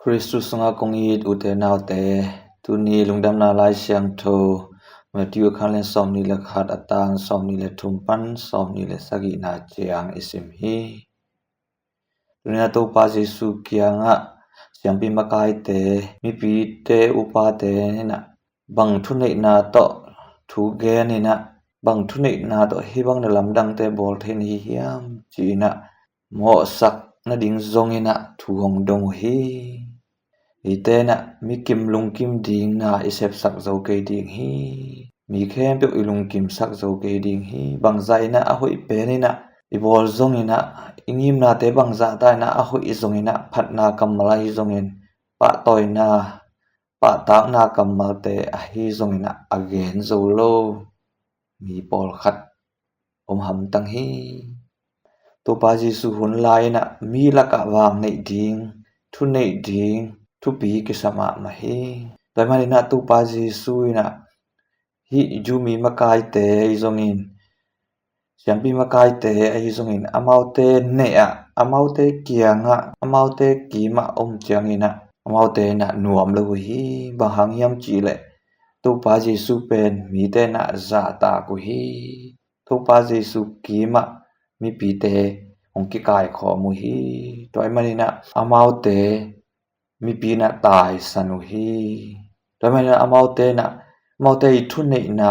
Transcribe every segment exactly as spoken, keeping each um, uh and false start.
Khristu sungah kong it ute naute, tuni lungdamna Lai Siangtho Matthew a khan le sawmnih le khat, a tang sawmnih le thum pan sawmnih le sagihna ciang i sim hi. Tuni a Topa Jesu kiangah siampi makaite, mipite, upate inah bang thuneihna tawh thu gen inah, bang thuneihna tawh hih bang na lamdangte bawl thei na hi hiam ci inah mawhsak nading zong inah thu hong dong uh hi. Hihte inah mikim lungkim ding na i sepsak zo kei ding hi. Mi khempeuh i lungkimsak zo kei ding hi. Bangzah inah a hoih pen inah i bawl zong inah, i ngimnate bangzah ta inah a hoih zong inah, phatna kammal ahi zongin, pahtawina, pahtakna kammalte ahi zong inah a gen zo lo mi pawlkhat om hamtang hi. Topa Jesu hun lai inah mi lakah vang neih ding, thu neih ding thupi kisa mahmah hi. Tua ahih man inah Topa Jesu inah hih Jew mi makaite ahi zongin, siampi makaite ahi zongin, amaute neih ah, amaute kiangah, amaute kimah om ciang inah amaute inah nuam lo uh hi. Bang hang hiam cihleh Topa Jesu pen mite inah zahtak uh hi. Topa Jesu kimah mipite hong kikaikhawm uh hi. Tua ahih man inah amaute mipi inah taisan uh hi. Tua ahih man inah amaute inah, amaute i thuneihna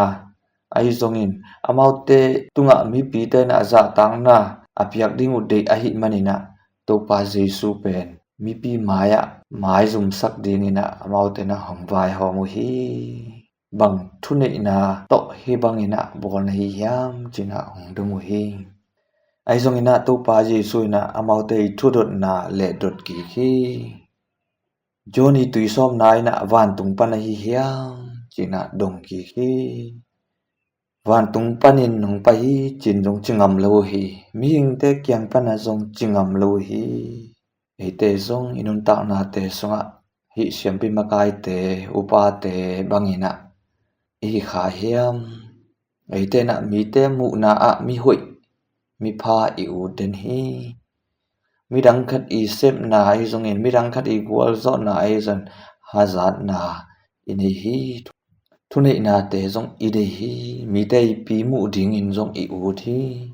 ahi zongin, amaute tungah mipite inah zahtakna a piak ding uh deih ahih man inah Topa Jesu pen mipi mai-ah maizumsak ding inah amaute inah hong vaihawm uh hi. Bang thuneihna tawh hih bang inah bawl na hi hiam ci inah hong dong uh hi. Ahi zong inah Topa Jesu inah amaute i thudotna lehdot kik hi. John i tuisawmna inah vantung pan ahi hiam ci inah dong kik hi. Vantung panin hong pai hi ci-in zong ci ngam lo uh hi. Mihingte kiang panah zong ci ngam lo uh hi. Eite zong i nuntaknate sungah hih siampi makaite, upate bang inah i hi kha hiam? Eite inah mite muhna ah mihoih, mipha i ut den hi. Midang khat i sepna ahi zongin, midang khat i gualzawhna ahi zongin hazatna i nei hi. Thuneihnate zong i deih hi. Mite i pi muh dingin zong i ut hi.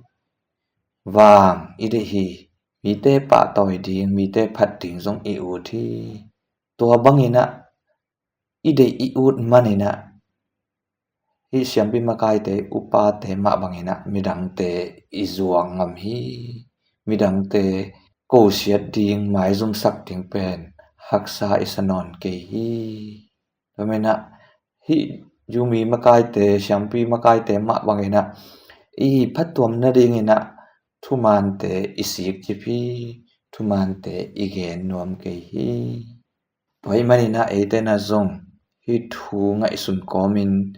Vang i deih hi. Mite pahtawi ding, mite phat ding zong i ut hi. Tua bang inah i deih i ut man inah hih siampi makaite, upate mah bang inah midangte i zuak ngam hi. Midangte kosiat ding, maizumsak ding pen haksa i sa nawn kei hi. Tua man inah hih Jew mi makaite, siampi makaite mah bang inah i phattuam nading inah thumaante i sikcip hi. Thumaante i gen nuam kei hi. Tua ahih man inah eite inah zong hih thu ngaihsun kawmin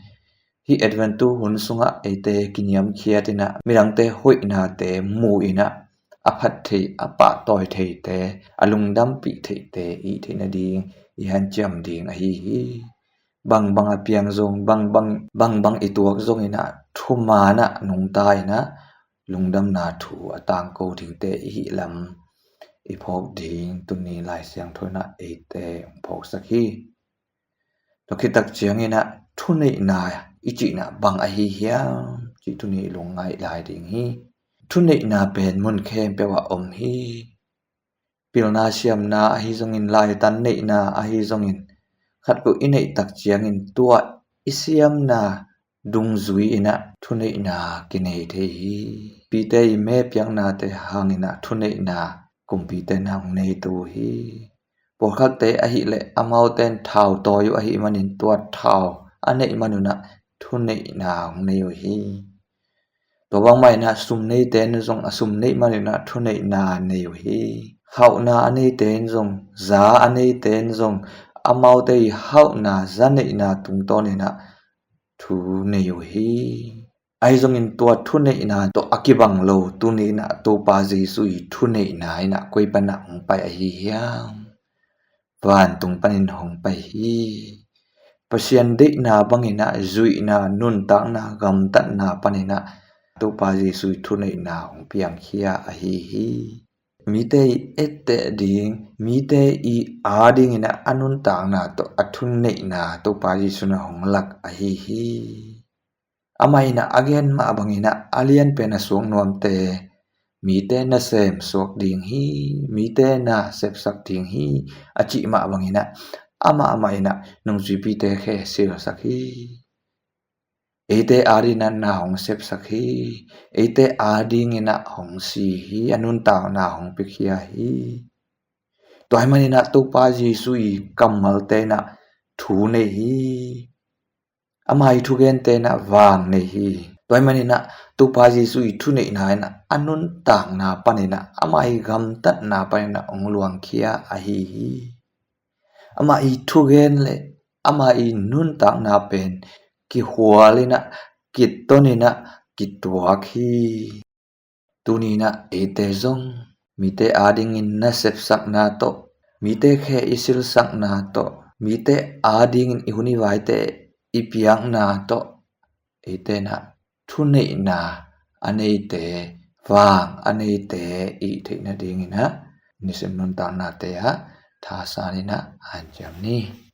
hih Advent tu hun sungah eite kiniamkhiat inah midangte hoihnate mu inah a phat thei, a pahtawi theite, a lungdampih theite i theih nading i hanciam ding ahi hi. Bangbang a piang zong, bangbang, bangbang i tuak zong inah thumaan ah nungta inah lungdamna thu a tangko dingte i hih lam i phawk ding tuni Lai Siangtho inah eite hong phawksak hi. Tua khit tak ciang inah thuneihna i cihna bang ahi hiam cih tuni i lungngaih lai ding hi. Thuneihna pen mun khempeuh ah om hi. Pilna siamna ahi zongin, laitan neihna ahi zongin, khatpeuh i neih tak ciangin tua i siamna dungzui inah thuneihna kinei thei hi. Pite i me piaknate hang inah thuneihna kumpite inah hong nei tu hi. Pawlkhatte ahih leh amaute in thau tawi uh ahih manin tua thau a neih man un ah thuneihna hong nei uh hi. Tua bangmah inah sum neite in zong a sum neih man un ah thuneihna nei uh hi. Hauhna a neite in zong, za a neite in zong amaute i hauhna, za neihna tungtawn inah thu nei uh hi. Ahi zongin tua thuneihna tawh a kibang lo tuni inah Topa Jesu i thuneihna inah koi panah hong pai ahi hiam? Vantung panin hong pai hi. Pasian deihna bang inah zuihna, nuntakna, gamtatna pan inah Topa Jesu i thuneihna hong piangkhia ahi hi. mite i etteh ding, mite i adingin ah a nuntakna tawh a thuneihna Topa Jesu in ah hong lak ahi hi. Amah in ah a gen mah bangin ah a lianpen a suak nuamte, mite nasem suak ding hi, mite na sepsak ding hi, a cih mah bangin ah amah amah in ah nungzuipite khe silsak hi. Eite adingin ah na hong sepsak hi, eite adingin ah hong si hi, a nuntakna hong piakhia hi. Tua ahih manin ah Topa Jesu i kammalte in ah thu nei hi. Ama i thugente in ah vang nei hi. Tua ahih manin ah Topa Jesu i thuneihna in ah a nuntakna panin ah ama i gamtatna panin ah hong luangkhia ahi hi. Ama i thugen le ama i nuntakna pen kihual in ah, kiton in ah, kituak hi. Tuni in ah eite zong mite adingin nasepsakna tawh, mite khe i silsakna tawh, mite adingin i hun i vaite i piakna tawh, eite in ah thuneihna a neite, vang a neite i hih theih nadingin ah nisim nuntaknate ah thasan in ah hanciam ni.